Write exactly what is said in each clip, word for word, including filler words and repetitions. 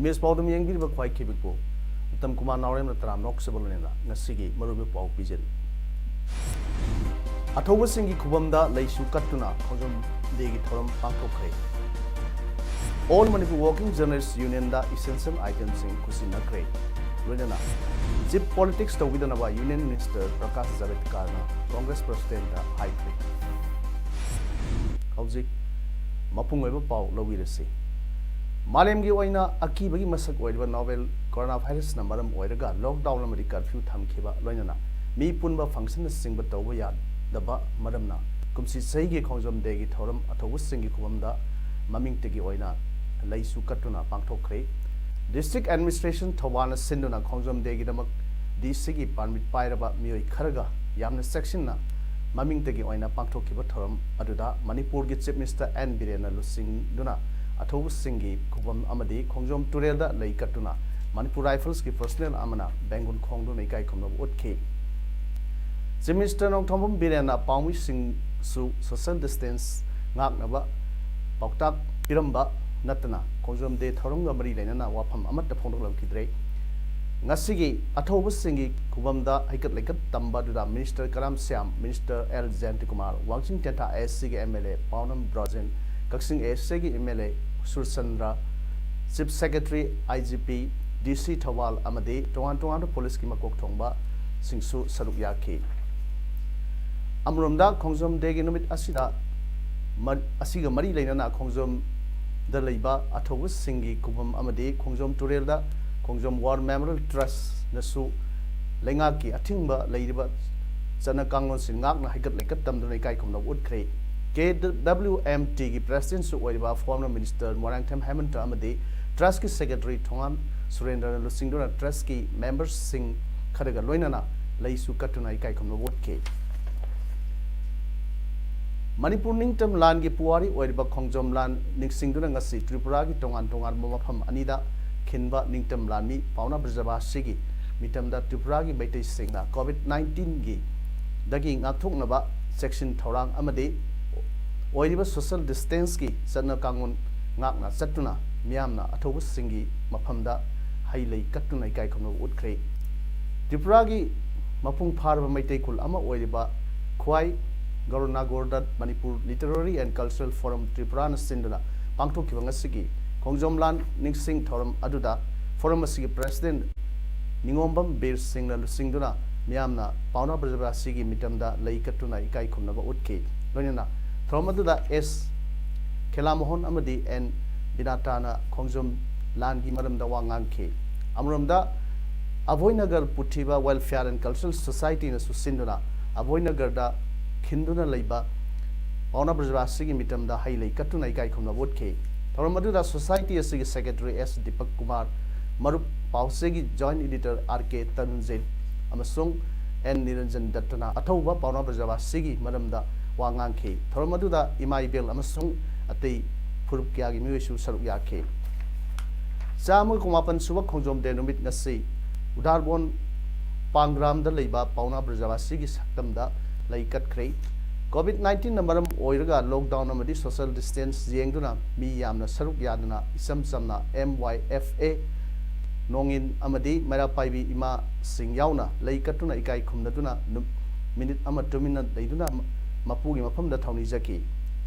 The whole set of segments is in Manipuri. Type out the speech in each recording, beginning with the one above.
ꯏꯃꯦꯖ ꯄꯥꯎꯗꯝ ꯌꯦꯡꯕꯤꯔꯤꯕ ꯈ꯭ꯋꯥꯏ ꯈꯤꯕꯤꯛꯄꯨ ꯎꯠꯇꯝ ꯀꯨꯃꯥꯔ ꯅꯥꯎꯔꯦꯝꯅ ꯇꯔꯥꯝꯅ ꯅꯣꯛꯆꯕ ꯂꯣꯏꯅꯅ ꯉꯁꯤꯒꯤ ꯃꯔꯨꯑꯣꯏꯕ ꯄꯥꯎ ꯄꯤꯖꯔꯤ꯫ ꯑꯊꯧꯕꯁꯤꯡꯒꯤ ꯈꯨꯕꯝꯗ ꯂꯩꯁꯨ ꯀꯠꯇꯨꯅ ꯈꯣꯡꯖꯣꯝ ꯗꯦꯒꯤ ꯊꯧꯔꯝ ꯄꯥꯡꯊꯣꯛꯈ꯭ꯔꯦ꯫ All Manipur Working Journalist Unionꯗ essential itemꯁꯤꯡ ꯈꯨꯠꯁꯤꯟꯅꯈ꯭ꯔꯦ꯫ ꯂꯣꯏꯅꯅ Chief Politics ꯇꯧꯕꯤꯗꯅꯕ Union Minister Prakash ꯖꯥꯚꯦꯗꯀꯥꯔꯅ Congress Presidentꯇ ꯍꯥꯏꯈ꯭ꯔꯦ꯫ ꯍꯧꯖꯤꯛ ꯃꯄꯨꯡ ꯑꯣꯏꯕ ꯄꯥꯎ ꯂꯧꯕꯤꯔꯁꯤ꯫ ꯃꯥꯂꯦꯝꯒꯤ ꯑꯣꯏꯅ ꯑꯀꯤꯕꯒꯤ ꯃꯁꯛ ꯑꯣꯏꯔꯤꯕ novel coronavirusꯅ ꯃꯔꯝ ꯑꯣꯏꯔꯒ lockdown ꯑꯃꯗꯤ curfew ꯊꯝꯈꯤꯕ ꯂꯣꯏꯅꯅ ꯃꯤ ꯄꯨꯟꯕ functionꯅꯆꯤꯡꯕ ꯇꯧꯕ ꯌꯥꯗꯕ ꯃꯔꯝꯅ ꯀꯨꯝꯁꯤ ꯆꯍꯤꯒꯤ ꯈꯣꯡꯖꯣꯝ ꯗꯦꯒꯤ ꯊꯧꯔꯝ ꯑꯊꯧꯕꯁꯤꯡꯒꯤ ꯈꯨꯕꯝꯗ ꯃꯃꯤꯡꯇꯒꯤ ꯑꯣꯏꯅ ꯂꯩꯁꯨ ꯀꯠꯇꯨꯅ ꯄꯥꯡꯊꯣꯛꯈ꯭ꯔꯦ꯫ District Administration ꯊꯧꯕꯥꯜꯅ ꯁꯤꯟꯗꯨꯅ ꯈꯣꯡꯖꯣꯝ ꯗꯦꯒꯤꯗꯃꯛ DCꯒꯤ permit ꯄꯥꯏꯔꯕ ꯃꯤꯑꯣꯏ ꯈꯔꯒ ꯌꯥꯝꯅ ꯆꯦꯛꯁꯤꯟꯅ ꯃꯃꯤꯡꯇꯒꯤ ꯑꯣꯏꯅ ꯄꯥꯡꯊꯣꯛꯈꯤꯕ ꯊꯧꯔꯝ ꯑꯗꯨꯗ ꯃꯅꯤꯄꯨꯔꯒꯤ Chief Minister ꯑꯦꯟ ꯕꯤꯔꯦꯟꯅ ꯂꯨꯆꯤꯡꯗꯨꯅ ꯑꯊꯧꯕꯁꯤꯡꯒꯤ ꯈꯨꯕꯝ ꯑꯃꯗꯤ ꯈꯣꯡꯖꯣꯝ ꯇꯨꯔꯦꯜꯗ ꯂꯩ ꯀꯠꯇꯨꯅ Manipur Riflesꯀꯤ personnel ꯑꯃꯅ ꯕꯦꯡꯒꯨꯟ ꯈꯣꯡꯗꯨꯅ ꯏꯀꯥꯏ ꯈꯨꯝꯅꯕ ꯎꯠꯈꯤ꯫ Chief Minister Nongthombam ꯕꯤꯔꯦꯟꯅ ꯄꯥꯎꯃꯤꯁꯤꯡꯁꯨ social distance ꯉꯥꯛꯅꯕ ꯄꯥꯎꯇꯥꯛ ꯄꯤꯔꯝꯕ ꯅꯠꯇꯅ ꯈꯣꯡꯖꯣꯝ ꯗꯦ ꯊꯧꯔꯝꯒ ꯃꯔꯤ ꯂꯩꯅꯅ ꯋꯥꯐꯝ ꯑꯃꯠꯇ ꯐꯣꯡꯗꯣꯛꯂꯝꯈꯤꯗ꯭ꯔꯦ꯫ ꯉꯁꯤꯒꯤ ꯑꯊꯧꯕꯁꯤꯡꯒꯤ ꯈꯨꯕꯝꯗ ꯍꯩꯀꯠ ꯂꯩꯀꯠ ꯇꯝꯕ ꯑꯗꯨꯗ Minister ꯀꯔꯥꯝ ꯁ꯭ꯌꯥꯝ, Minister ꯑꯦꯜ ꯖꯌꯟꯇꯀꯨꯃꯥꯔ, ꯋꯥꯡꯖꯤꯡ ꯇꯦꯟꯊꯥ ASCꯒꯤ MLA ꯄꯥꯎꯅꯝ ꯕ꯭ꯔꯣꯖꯦꯟ, ꯀꯛꯆꯤꯡ ASAꯒꯤ MLA Surchandra, Chief Secretary, IGP, DC Thoubal ꯑꯃꯗꯤ ꯇꯣꯉꯥꯟ ꯇꯣꯉꯥꯟꯕ policeꯀꯤ ꯃꯀꯣꯛ ꯊꯣꯡꯕꯁꯤꯡꯁꯨ ꯁꯔꯨꯛ ꯌꯥꯈꯤ꯫ ꯑꯃꯔꯣꯝꯗ ꯈꯣꯡꯖꯣꯝ ꯗꯦꯒꯤ ꯅꯨꯃꯤꯠ ꯑꯁꯤꯗ ꯃ-, ꯑꯁꯤꯒ ꯃꯔꯤ ꯂꯩꯅꯅ ꯈꯣꯡꯖꯣꯝꯗ ꯂꯩꯕ ꯑꯊꯧꯕꯁꯤꯡꯒꯤ ꯈꯨꯕꯝ ꯑꯃꯗꯤ ꯈꯣꯡꯖꯣꯝ ꯇꯨꯔꯦꯜꯗ ꯈꯣꯡꯖꯣꯝ War Memorial Trustꯅꯁꯨ ꯂꯩꯉꯥꯛꯀꯤ ꯑꯊꯤꯡꯕ ꯂꯩꯔꯤꯕ ꯆꯠꯅ ꯀꯥꯡꯂꯣꯟꯁꯤꯡ ꯉꯥꯛꯅ ꯍꯩꯀꯠ ꯂꯩꯀꯠ ꯇꯝꯗꯨꯅ ꯏꯀꯥꯏ ꯈꯨꯝꯅꯕ ꯎꯠꯈ꯭ꯔꯦ꯫ KWMT ꯒꯤ President ꯁꯨ ꯑꯣꯏꯔꯤꯕ former Minister ꯃꯣꯏꯔꯥꯡꯊꯦꯝ ꯍꯦꯃꯟꯇ ꯑꯃꯗꯤ Trust ꯀꯤ Secretary ꯊꯣꯉꯥꯝ ꯁꯨꯔꯦꯟꯗ꯭ꯔꯅ ꯂꯨꯆꯤꯡꯗꯨꯅ Trust ꯀꯤ member ꯁꯤꯡ ꯈꯔꯒ ꯂꯣꯏꯅꯅ ꯂꯩꯁꯨ ꯀꯠꯇꯨꯅ ꯏꯀꯥꯏ ꯈꯨꯝꯅꯕ ꯎꯠꯈꯤ꯫ ꯃꯅꯤꯄꯨꯔ ꯅꯤꯡꯇꯝ ꯂꯥꯟꯒꯤ ꯄꯨꯋꯥꯔꯤ ꯑꯣꯏꯔꯤꯕ ꯈꯣꯡꯖꯣꯝ ꯂꯥꯟ ꯅꯤꯡꯁꯤꯡꯗꯨꯅ ꯉꯁꯤ ꯇ꯭ꯔꯤꯄꯨꯔꯥꯒꯤ ꯇꯣꯉꯥꯟ ꯇꯣꯉꯥꯟꯕ ꯃꯐꯝ ꯑꯅꯤꯗ ꯈꯤꯟꯕ ꯅꯤꯡꯇꯝ ꯂꯥꯟꯃꯤ ꯄꯥꯎꯅꯥ ꯕ꯭ꯔꯖꯕꯥꯁꯤꯒꯤ ꯃꯤꯇꯝꯗ ꯇ꯭ꯔꯤꯄꯨꯔꯥꯒꯤ ꯃꯩꯇꯩꯁꯤꯡꯅ COVID nineteen ꯒꯤ ꯗꯒꯤ ꯉꯥꯛꯊꯣꯛꯅꯕ ꯆꯦꯛꯁꯤꯟ ꯊꯧꯔꯥꯡ ꯑꯃꯗꯤ ꯑꯣꯏꯔꯤꯕ social distance ꯀꯤ ꯆꯠꯅ ꯀꯥꯡꯂꯣꯟ ꯉꯥꯛꯅ ꯆꯠꯇꯨꯅ ꯃꯤꯌꯥꯝꯅ ꯑꯊꯧꯕꯁꯤꯡꯒꯤ ꯃꯐꯝꯗ ꯍꯩ ꯂꯩ ꯀꯠꯇꯨꯅ ꯏꯀꯥꯏ ꯈꯨꯝꯅꯕ ꯎꯠꯈ꯭ꯔꯦ꯫ ꯇ꯭ꯔꯤꯄꯨꯔꯥꯒꯤ ꯃꯄꯨꯡ ꯐꯥꯔꯕ ꯃꯩꯇꯩ ꯈꯨꯜ ꯑꯃ ꯑꯣꯏꯔꯤꯕ ꯈ꯭ꯋꯥꯏ ꯒꯧꯔꯅꯥꯒꯣꯔꯗ Manipur Literary and Cultural Forum ꯇ꯭ꯔꯤꯄꯨꯔꯥꯅ ꯁꯤꯟꯗꯨꯅ ꯄꯥꯡꯊꯣꯛꯈꯤꯕ ꯉꯁꯤꯒꯤ ꯈꯣꯡꯖꯣꯝ ꯂꯥꯟ ꯅꯤꯡꯁꯤꯡ ꯊꯧꯔꯝ ꯑꯗꯨꯗ forum ꯑꯁꯤꯒꯤ President ꯅꯤꯉꯣꯝꯕꯝ ꯕꯤꯔ ꯁꯤꯡꯅ ꯂꯨꯆꯤꯡꯗꯨꯅ ꯃꯤꯌꯥꯝꯅ ꯄꯥꯎꯅꯥ ꯕ꯭ꯔꯖꯕꯥꯁꯤꯒꯤ ꯃꯤꯇꯝꯗ ꯂꯩ ꯀꯠꯇꯨꯅ ꯏꯀꯥꯏ ꯈꯨꯝꯅꯕ ꯎꯠꯈꯤ꯫ ꯂꯣꯏꯅꯅ ꯊꯧꯔꯝ ꯑꯗꯨꯗ ꯑꯦꯁ ꯈꯦꯂꯥꯃꯣꯍꯟ ꯑꯃꯗꯤ ꯑꯦꯟ ꯕꯤꯅꯥꯇꯥꯅ ꯈꯣꯡꯖꯣꯝ ꯂꯥꯟꯒꯤ ꯃꯔꯝꯗ ꯋꯥ ꯉꯥꯡꯈꯤ꯫ ꯑꯃꯔꯣꯝꯗ ꯑꯚꯣꯏꯅꯒꯔ ꯄꯨꯊꯤꯕ Welfare and Cultural Society ꯅꯁꯨ ꯁꯤꯟꯗꯨꯅ ꯑꯚꯣꯏꯅꯒꯔꯗ ꯈꯤꯟꯗꯨꯅ ꯂꯩꯕ ꯄꯥꯎꯅꯥ ꯕ꯭ꯔꯖꯕꯥꯁꯤꯒꯤ ꯃꯤꯇꯝꯗ ꯍꯩ ꯂꯩ ꯀꯠꯇꯨꯅ ꯏꯀꯥꯏ ꯈꯨꯝꯅꯕ ꯎꯠꯈꯤ꯫ ꯊꯧꯔꯝ ꯑꯗꯨꯗ society ꯑꯁꯤꯒꯤ Secretary ꯑꯦꯁ ꯗꯤꯄꯛ ꯀꯨꯃꯥꯔ, ꯃꯔꯨꯞ ꯄꯥꯎꯆꯦꯒꯤ Joint Editor ꯑꯥꯔ ꯀꯦ ꯇꯔꯨꯟꯖꯤꯠ ꯑꯃꯁꯨꯡ ꯑꯦꯟ ꯅꯤꯔꯟꯖꯟ ꯗꯠꯇꯅ ꯑꯊꯧꯕ ꯄꯥꯎꯅꯥ ꯕ꯭ꯔꯖꯕꯥꯁꯤꯒꯤ ꯃꯔꯝꯗ ꯋꯥ ꯉꯥꯡꯈꯤ꯫ ꯊꯧꯔꯝ ꯑꯗꯨꯗ ꯏꯃꯥ ꯏꯕꯦꯜ ꯑꯃꯁꯨꯡ ꯑꯇꯩ ꯐꯨꯔꯨꯞ ꯀꯌꯥꯒꯤ ꯃꯤꯑꯣꯏꯁꯨ ꯁꯔꯨꯛ ꯌꯥꯈꯤ꯫ ꯆꯥꯝꯃꯒ ꯀꯨꯟꯃꯥꯄꯟ ꯁꯨꯕ ꯈꯣꯡꯖꯣꯝ ꯗꯦ ꯅꯨꯃꯤꯠ ꯉꯁꯤ ꯎꯗꯥꯔꯕꯣꯟ ꯄꯥꯡꯒ꯭ꯔꯥꯝꯗ ꯂꯩꯕ ꯄꯥꯎꯅꯥ ꯕ꯭ꯔꯖꯕꯥꯁꯤꯒꯤ ꯁꯛꯇꯝꯗ ꯂꯩ ꯀꯠꯈ꯭ꯔꯦ꯫ COVID nineteen ꯅ ꯃꯔꯝ ꯑꯣꯏꯔꯒ lockdown ꯑꯃꯗꯤ social distance ꯌꯦꯡꯗꯨꯅ ꯃꯤ ꯌꯥꯝꯅ ꯁꯔꯨꯛ ꯌꯥꯗꯅ ꯏꯆꯝ ꯆꯝꯅ M Y F A ꯅꯣꯡꯏꯟ ꯑꯃꯗꯤ ꯃꯩꯔꯥ ꯄꯥꯏꯕꯤ ꯏꯃꯥꯁꯤꯡ ꯌꯥꯎꯅ ꯂꯩ ꯀꯠꯇꯨꯅ ꯏꯀꯥꯏ ꯈꯨꯝꯅꯗꯨꯅ ꯅꯨ-, minute ꯑꯃ ꯇꯨꯃꯤꯟꯅ ꯂꯩꯗꯨꯅ ꯃ-, ꯃꯄꯨꯒꯤ ꯃꯐꯝꯗ ꯊꯧꯅꯤꯖꯈꯤ꯫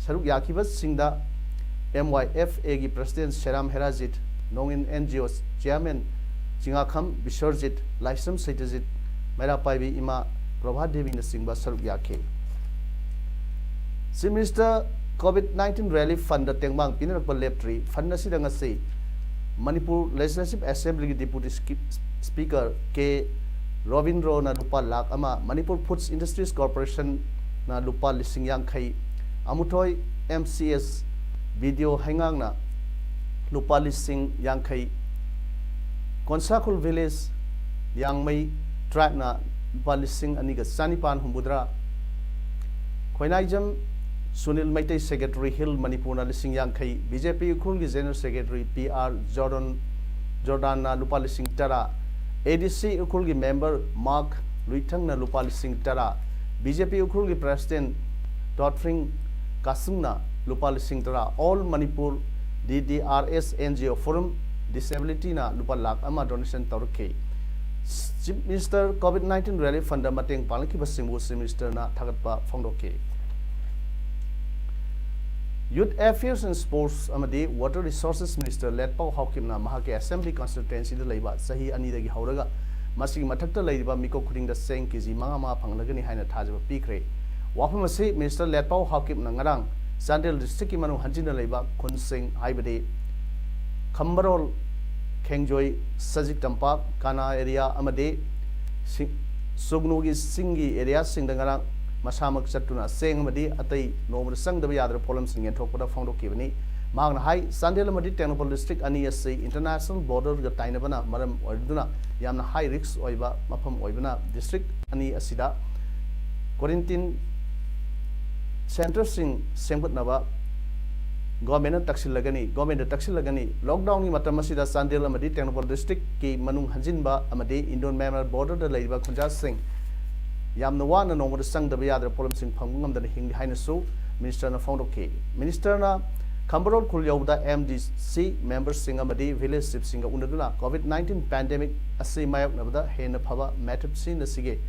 ꯁꯔꯨꯛ ꯌꯥꯈꯤꯕꯁꯤꯡꯗ M Y F A ꯒꯤ President ꯁꯦꯔꯥꯝ ꯍꯦꯔꯥꯖꯤꯠ, ꯅꯣꯡꯏꯟ N G O Chairman ꯆꯤꯉꯥꯈꯝ ꯕꯤꯁ꯭ꯋꯔꯖꯤꯠ, ꯂꯥꯏꯁ꯭ꯔꯝ ꯁꯩꯇꯖꯤꯠ, ꯃꯩꯔꯥ ꯄꯥꯏꯕꯤ ꯏꯃꯥ ꯄ꯭ꯔꯚꯥ ꯗꯦꯕꯤꯅꯆꯤꯡꯕ ꯁꯔꯨꯛ ꯌꯥꯈꯤ꯫ Chief Minister COVID nineteen Relief Fund ꯇꯦꯡꯕꯥꯡ ꯄꯤꯅꯔꯛꯄ ꯂꯦꯞꯇ꯭ꯔꯤ꯫ Fund ꯑꯁꯤꯗ ꯉꯁꯤ ꯃꯅꯤꯄꯨꯔ Legislative Assembly ꯒꯤ Deputy Spe-, Speaker ꯀꯦ ꯔꯣꯕꯤꯟꯗ꯭ꯔꯣꯅ ꯂꯨꯄꯥ ꯂꯥꯈ ꯑꯃ, ꯃꯅꯤꯄꯨꯔ Foods Industries Corporation ꯅ ꯂꯨꯄꯥ ꯂꯤꯁꯤꯡ ꯌꯥꯡꯈꯩ, ꯑꯃꯨꯊꯣꯏ M C S video ꯍꯩꯉꯥꯡꯅ ꯂꯨꯄꯥ ꯂꯤꯁꯤꯡ ꯌꯥꯡꯈꯩ, ꯀꯣꯟꯁꯥꯈꯨꯜ village ꯌꯥꯡꯃꯩ tribeꯅ ꯂꯨꯄꯥ ꯂꯤꯁꯤꯡ ꯑꯅꯤꯒ ꯆꯅꯤꯄꯥꯟ ꯍꯨꯝꯐꯨꯇꯔꯥ, ꯈꯣꯏꯅꯥꯏꯖꯝ ꯁꯨꯅꯤꯜ ꯃꯩꯇꯩ secretary Hill Manipurꯅ ꯂꯤꯁꯤꯡ ꯌꯥꯡꯈꯩ, B J P ꯎꯈ꯭ꯔꯨꯜꯒꯤ general secretary P R Jordan, Jordanꯅ ꯂꯨꯄꯥ ꯂꯤꯁꯤꯡ ꯇꯔꯥ, A D C ꯎꯈ꯭ꯔꯨꯜꯒꯤ member Mark ꯂꯨꯏꯊꯪꯅ ꯂꯨꯄꯥ ꯂꯤꯁꯤꯡ ꯇꯔꯥ, B J P ꯎꯈ꯭ꯔꯨꯜꯒꯤ president ꯇꯣꯠꯐ꯭ꯔꯤꯡ ꯀꯥꯁꯤꯝꯅ ꯂꯨꯄꯥ ꯂꯤꯁꯤꯡ ꯇꯔꯥ, All Manipur D D R S N G O Forum Disabilityꯅ ꯂꯨꯄꯥ ꯂꯥꯈ ꯑꯃ donation ꯇꯧꯔꯛꯈꯤ꯫ Chief Minister COVID nineteen relief fundꯗ ꯃꯇꯦꯡ ꯄꯥꯡꯂꯛꯈꯤꯕꯁꯤꯡꯕꯨ Chief Ministerꯅ ꯊꯥꯒꯠꯄ ꯐꯣꯡꯗꯣꯛꯈꯤ꯫ Youth Affairs and Sports ꯑꯃꯗꯤ Water Resources Minister ꯂꯦꯠꯄꯥꯎ ꯍꯥꯎꯀꯤꯞꯅ ꯃꯍꯥꯛꯀꯤ assembly constituencyꯗ ꯂꯩꯕ ꯆꯍꯤ ꯑꯅꯤꯗꯒꯤ ꯍꯧꯔꯒ ꯃꯁꯤꯒꯤ ꯃꯊꯛꯇ ꯂꯩꯔꯤꯕ ꯃꯤꯀꯨꯞ ꯈꯨꯗꯤꯡꯗ ꯆꯦꯡ K G ꯃꯉꯥ ꯃꯉꯥ ꯐꯪꯂꯒꯅꯤ ꯍꯥꯏꯅ ꯊꯥꯖꯕ ꯄꯤꯈ꯭ꯔꯦ꯫ ꯋꯥꯐꯝ ꯑꯁꯤ Minister ꯂꯦꯠꯄꯥꯎ ꯍꯥꯎꯀꯤꯞꯅ ꯉꯔꯥꯡ ꯆꯥꯟꯗꯦꯜ districtꯀꯤ ꯃꯅꯨꯡ ꯍꯟꯖꯤꯟꯅ ꯂꯩꯕ ꯈꯨꯟꯁꯤꯡ ꯍꯥꯏꯕꯗꯤ ꯈꯝꯕꯔꯣꯜ, ꯈꯦꯡꯖꯣꯏ, ꯁꯖꯤꯛ ꯇꯝꯄꯥꯛ, ꯀꯥꯅꯥ area ꯑꯃꯗꯤ ꯁꯤ-, ꯁꯨꯒꯅꯨꯒꯤ ꯆꯤꯡꯒꯤ areaꯁꯤꯡꯗ ꯉꯔꯥꯡ ꯃꯁꯥꯃꯛ ꯆꯠꯇꯨꯅ ꯆꯦꯡ ꯑꯃꯗꯤ ꯑꯇꯩ ꯅꯣꯡꯃꯗ ꯆꯪꯗꯕ ꯌꯥꯗ꯭ꯔꯕ ꯄꯣꯠꯂꯝꯁꯤꯡ ꯌꯦꯟꯊꯣꯛꯄꯗ ꯐꯣꯡꯗꯣꯛꯈꯤꯕꯅꯤ꯫ ꯃꯍꯥꯛꯅ ꯍꯥꯏ, ꯆꯥꯟꯗꯦꯜ ꯑꯃꯗꯤ ꯇꯦꯡꯅꯧꯄꯜ district ꯑꯅꯤ ꯑꯁꯤ international borderꯒ ꯇꯥꯏꯅꯕꯅ ꯃꯔꯝ ꯑꯣꯏꯗꯨꯅ ꯌꯥꯝꯅ high risk ꯑꯣꯏꯕ ꯃꯐꯝ ꯑꯣꯏꯕꯅ district ꯑꯅꯤ ꯑꯁꯤꯗ quarantine centreꯁꯤꯡ ꯁꯦꯝꯒꯠꯅꯕ governmentꯅ ꯇꯛꯁꯤꯜꯂꯒꯅꯤ, governmentꯗ ꯇꯛꯁꯤꯜꯂꯒꯅꯤ꯫ Lockdownꯒꯤ ꯃꯇꯝ ꯑꯁꯤꯗ ꯆꯥꯟꯗꯦꯜ ꯑꯃꯗꯤ ꯇꯦꯡꯅꯧꯄꯜ districtꯀꯤ ꯃꯅꯨꯡ ꯍꯟꯖꯤꯟꯕ ꯑꯃꯗꯤ Indo Myanmar borderꯗ ꯂꯩꯔꯤꯕ ꯈꯨꯟꯖꯥꯁꯤꯡ ꯌꯥꯝꯅ ꯋꯥꯅ ꯅꯣꯡꯃꯗ ꯆꯪꯗꯕ ꯌꯥꯗ꯭ꯔꯕ ꯄꯣꯠꯂꯝꯁꯤꯡ ꯐꯪꯕ ꯉꯝꯗꯅ ꯍꯤꯡꯂꯤ ꯍꯥꯏꯅꯁꯨ Ministerꯅ ꯐꯣꯡꯗꯣꯛꯈꯤ꯫ Ministerꯅ ꯈꯝꯕꯔꯣꯜ ꯈꯨꯜ ꯌꯧꯕꯗ M D C memberꯁꯤꯡ ꯑꯃꯗꯤ village chiefꯁꯤꯡꯒ ꯎꯅꯗꯨꯅ COVID nineteen pandemic ꯑꯁꯤ ꯃꯥꯌꯣꯛꯅꯕꯗ ꯍꯦꯟꯅ ꯐꯕ method ꯁꯤꯖꯤꯟꯅꯁꯤꯒꯦ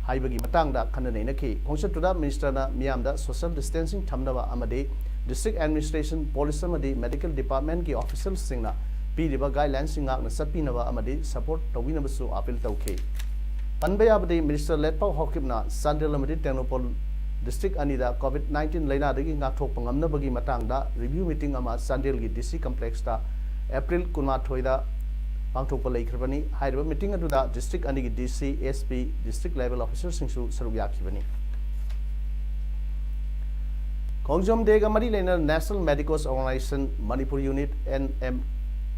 ꯍꯥꯏꯕꯒꯤ ꯃꯇꯥꯡꯗ ꯈꯟꯅ ꯅꯩꯅꯈꯤ꯫ ꯈꯣꯡꯆꯠꯇꯨꯗ Ministerꯅ ꯃꯤꯌꯥꯝꯗ social distancing ꯊꯝꯅꯕ ꯑꯃꯗꯤ district administration, police ꯑꯃꯗꯤ medical departmentꯀꯤ officialꯁꯤꯡꯅ ꯄꯤꯔꯤꯕ guidelineꯁꯤꯡ ꯉꯥꯛꯅ ꯆꯠꯄꯤꯅꯕ ꯑꯃꯗꯤ support ꯇꯧꯕꯤꯅꯕꯁꯨ appeal ꯇꯧꯈꯤ꯫ ꯄꯟꯕ ꯌꯥꯕꯗꯤ, Minister ꯂꯦꯠꯄꯥꯎ ꯍꯥꯎꯀꯤꯞꯅ ꯆꯥꯟꯗꯦꯜ ꯑꯃꯗꯤ ꯇꯦꯡꯅꯧꯄꯜ district ꯑꯅꯤꯗ COVID nineteen ꯂꯩꯅꯥꯗꯒꯤ ꯉꯥꯛꯊꯣꯛꯄ ꯉꯝꯅꯕꯒꯤ ꯃꯇꯥꯡꯗ review meeting ꯑꯃ ꯆꯥꯟꯗꯦꯜꯒꯤ D C complexꯇ April ꯀꯨꯟꯃꯥꯊꯣꯏꯗ ꯄꯥꯡꯊꯣꯛꯄ ꯂꯩꯈ꯭ꯔꯕꯅꯤ꯫ ꯍꯥꯏꯔꯤꯕ meeting ꯑꯗꯨꯗ district ꯑꯅꯤꯒꯤ D C, S P, district level officerꯁꯤꯡꯁꯨ ꯁꯔꯨꯛ ꯌꯥꯈꯤꯕꯅꯤ꯫ ꯈꯣꯡꯖꯣꯝ ꯗꯦꯒ ꯃꯔꯤ ꯂꯩꯅꯅ National Medicos Organization Manipur Unit, N M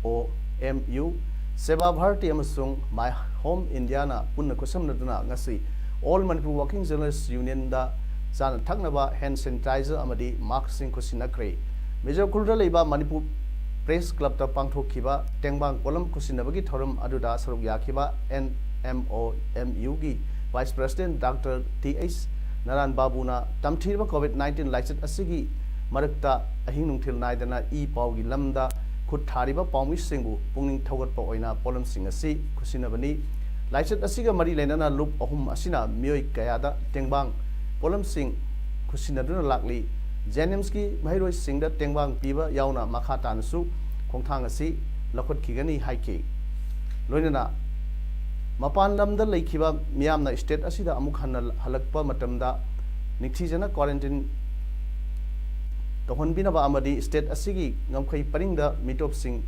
O M U, ꯁꯦꯕꯥ ꯚꯥꯔꯇꯤ ꯑꯃꯁꯨꯡ My Home Indiaꯅ ꯄꯨꯟꯅ ꯈꯨꯠꯁꯝꯅꯗꯨꯅ ꯉꯁꯤ All Manipur Working Journalists Unionꯗ ꯆꯥꯅ ꯊꯛꯅꯕ hand sanitizer ꯑꯃꯗꯤ maskꯁꯤꯡ ꯈꯨꯠꯁꯤꯟꯅꯈ꯭ꯔꯦ꯫ ꯃꯦꯖꯣꯔ ꯈꯨꯜꯗ ꯂꯩꯕ ꯃꯅꯤꯄꯨꯔ ꯄ꯭ꯔꯦꯁ ꯀ꯭ꯂꯕꯇ ꯄꯥꯡꯊꯣꯛꯈꯤꯕ ꯇꯦꯡꯕꯥꯡ ꯄꯣꯠꯂꯝ ꯈꯨꯠꯁꯤꯟꯅꯕꯒꯤ ꯊꯧꯔꯝ ꯑꯗꯨꯗ ꯁꯔꯨꯛ ꯌꯥꯈꯤꯕ N M O M Uꯒꯤ Vice President Doctor T H Narayan ꯕꯥꯕꯨꯅ ꯇꯝꯊꯤꯔꯕ COVID nineteen ꯂꯥꯏꯆꯠ ꯑꯁꯤꯒꯤ ꯃꯔꯛꯇ ꯑꯍꯤꯡ ꯅꯨꯡꯊꯤꯜ ꯅꯥꯏꯗꯅ ꯏ ꯄꯥꯎꯒꯤ ꯂꯝꯗ ꯈꯨꯠ ꯊꯥꯔꯤꯕ ꯄꯥꯎꯃꯤꯁꯤꯡꯕꯨ ꯄꯨꯛꯅꯤꯡ ꯊꯧꯒꯠꯄ ꯑꯣꯏꯅ ꯄꯣꯠꯂꯝꯁꯤꯡ ꯑꯁꯤ ꯈꯨꯠꯁꯤꯟꯅꯕꯅꯤ꯫ ꯂꯥꯏꯆꯠ ꯑꯁꯤꯒ ꯃꯔꯤ ꯂꯩꯅꯅ ꯂꯨꯞ ꯑꯍꯨꯝ ꯑꯁꯤꯅ ꯃꯤꯑꯣꯏ ꯀꯌꯥꯗ ꯇꯦꯡꯕꯥꯡ ꯄꯣꯠꯂꯝꯁꯤꯡ ꯈꯨꯠꯁꯤꯟꯅꯗꯨꯅ ꯂꯥꯛꯂꯤ꯫ JNIMSꯀꯤ ꯃꯍꯩꯔꯣꯏꯁꯤꯡꯗ ꯇꯦꯡꯕꯥꯡ ꯄꯤꯕ ꯌꯥꯎꯅ ꯃꯈꯥ ꯇꯥꯅꯁꯨ ꯈꯣꯡꯊꯥꯡ ꯑꯁꯤ ꯂꯧꯈꯠꯈꯤꯒꯅꯤ ꯍꯥꯏꯈꯤ꯫ ꯂꯣꯏꯅꯅ ꯃꯄꯥꯟ ꯂꯝꯗ ꯂꯩꯈꯤꯕ ꯃꯤꯌꯥꯝꯅ state ꯑꯁꯤꯗ ꯑꯃꯨꯛ ꯍꯟꯅ ꯍꯜꯂꯛꯄ ꯃꯇꯝꯗ ꯅꯤꯡꯊꯤꯖꯅ quarantine ꯇꯧꯍꯟꯕꯤꯅꯕ ꯑꯃꯗꯤ state ꯑꯁꯤꯒꯤ ꯉꯝꯈꯩ ꯄꯔꯤꯡꯗ ꯃꯤꯇꯣꯞꯁꯤꯡ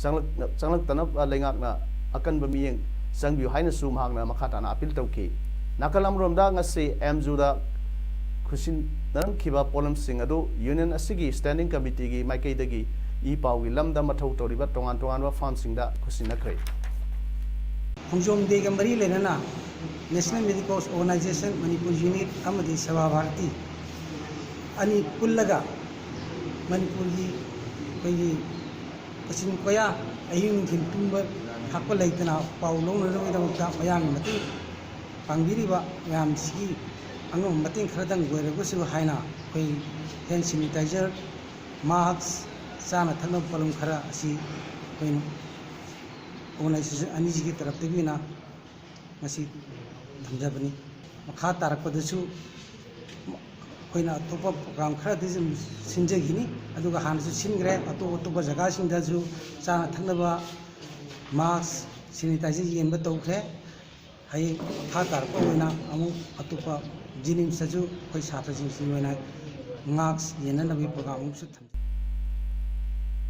ꯆꯪꯂꯛ-, ꯆꯪꯂꯛꯇꯅꯕ ꯂꯩꯉꯥꯛꯅ ꯑꯀꯟꯕ ꯃꯤꯠꯌꯦꯡ ꯆꯪꯕꯤꯌꯨ ꯍꯥꯏꯅꯁꯨ ꯃꯍꯥꯛꯅ ꯃꯈꯥ ꯇꯥꯅ appeal ꯇꯧꯈꯤ꯫ ꯅꯥꯀꯜ ꯑꯃꯔꯣꯝꯗ ꯉꯁꯤ M Uꯗ ꯈꯨꯠꯁꯤꯟꯅꯔꯝꯈꯤꯕ ꯄꯣꯠꯂꯝꯁꯤꯡ ꯑꯗꯨ union ꯑꯁꯤꯒꯤ standing committeeꯒꯤ ꯃꯥꯏꯀꯩꯗꯒꯤ ꯏ ꯄꯥꯎꯒꯤ ꯂꯝꯗ ꯃꯊꯧ ꯇꯧꯔꯤꯕ ꯇꯣꯉꯥꯟ ꯇꯣꯉꯥꯟꯕ firmꯁꯤꯡꯗ ꯈꯨꯠꯁꯤꯟꯅꯈ꯭ꯔꯦ꯫ ꯈꯣꯡꯖꯣꯝ ꯗꯦꯒ ꯃꯔꯤ ꯂꯩꯅꯅ National Medicos Organization Manipur Unit ꯑꯃꯗꯤ ꯁꯦꯕꯥ ꯚꯥꯔꯇꯤ ꯑꯅꯤ ꯄꯨꯜꯂꯒ ꯃꯅꯤꯄꯨꯔꯒꯤ ꯑꯩꯈꯣꯏꯒꯤ ꯀꯥꯆꯤꯟ ꯀꯣꯌꯥ ꯑꯍꯤꯡ ꯅꯨꯡꯊꯤꯜ ꯇꯨꯝꯕ ꯊꯥꯛꯄ ꯂꯩꯇꯅ ꯄꯥꯎ ꯂꯧꯅꯅꯕꯒꯤꯗꯃꯛꯇ ꯃꯌꯥꯝꯒꯤ ꯃꯇꯦꯡ ꯄꯥꯡꯕꯤꯔꯤꯕ ꯃꯌꯥꯝꯁꯤꯒꯤ ꯑꯉꯝꯕ ꯃꯇꯦꯡ ꯈꯔꯗꯪ ꯑꯣꯏꯔꯒꯁꯨ ꯍꯥꯏꯅ ꯑꯩꯈꯣꯏ hand sanitizer, mask, ꯆꯥꯅ ꯊꯛꯅꯕ ꯄꯣꯠꯂꯝ ꯈꯔ ꯑꯁꯤ ꯑꯩꯈꯣꯏꯅ organization ꯑꯅꯤꯁꯤꯒꯤ ꯇꯔꯞꯇꯒꯤ ꯑꯣꯏꯅ ꯉꯁꯤ ꯊꯝꯖꯕꯅꯤ꯫ ꯃꯈꯥ ꯇꯥꯔꯛꯄꯗꯁꯨ ꯑꯩꯈꯣꯏꯅ ꯑꯇꯣꯞꯄ program ꯈꯔꯗꯤ ꯑꯗꯨꯝ ꯁꯤꯟꯖꯈꯤꯅꯤ, ꯑꯗꯨꯒ ꯍꯥꯟꯅꯁꯨ ꯁꯤꯟꯈ꯭ꯔꯦ꯫ ꯑꯇꯣꯞ ꯑꯇꯣꯞꯄ ꯖꯒꯥꯁꯤꯡꯗꯁꯨ ꯆꯥꯅ ꯊꯛꯅꯕ mask, sanitizer ꯌꯦꯟꯕ ꯇꯧꯈ꯭ꯔꯦ꯫ ꯍꯌꯦꯡ ꯃꯈꯥ ꯇꯥꯔꯛꯄ ꯑꯣꯏꯅ ꯑꯃꯨꯛ ꯑꯇꯣꯞꯄ JNIMSꯇꯁꯨ ꯑꯩꯈꯣꯏ ꯁꯥꯇ꯭ꯔꯁꯤꯡꯁꯤꯒꯤ ꯑꯣꯏꯅ mask ꯌꯦꯟꯅꯅꯕꯒꯤ program ꯑꯃꯨꯛꯁꯨ ꯊꯝꯖꯩ꯫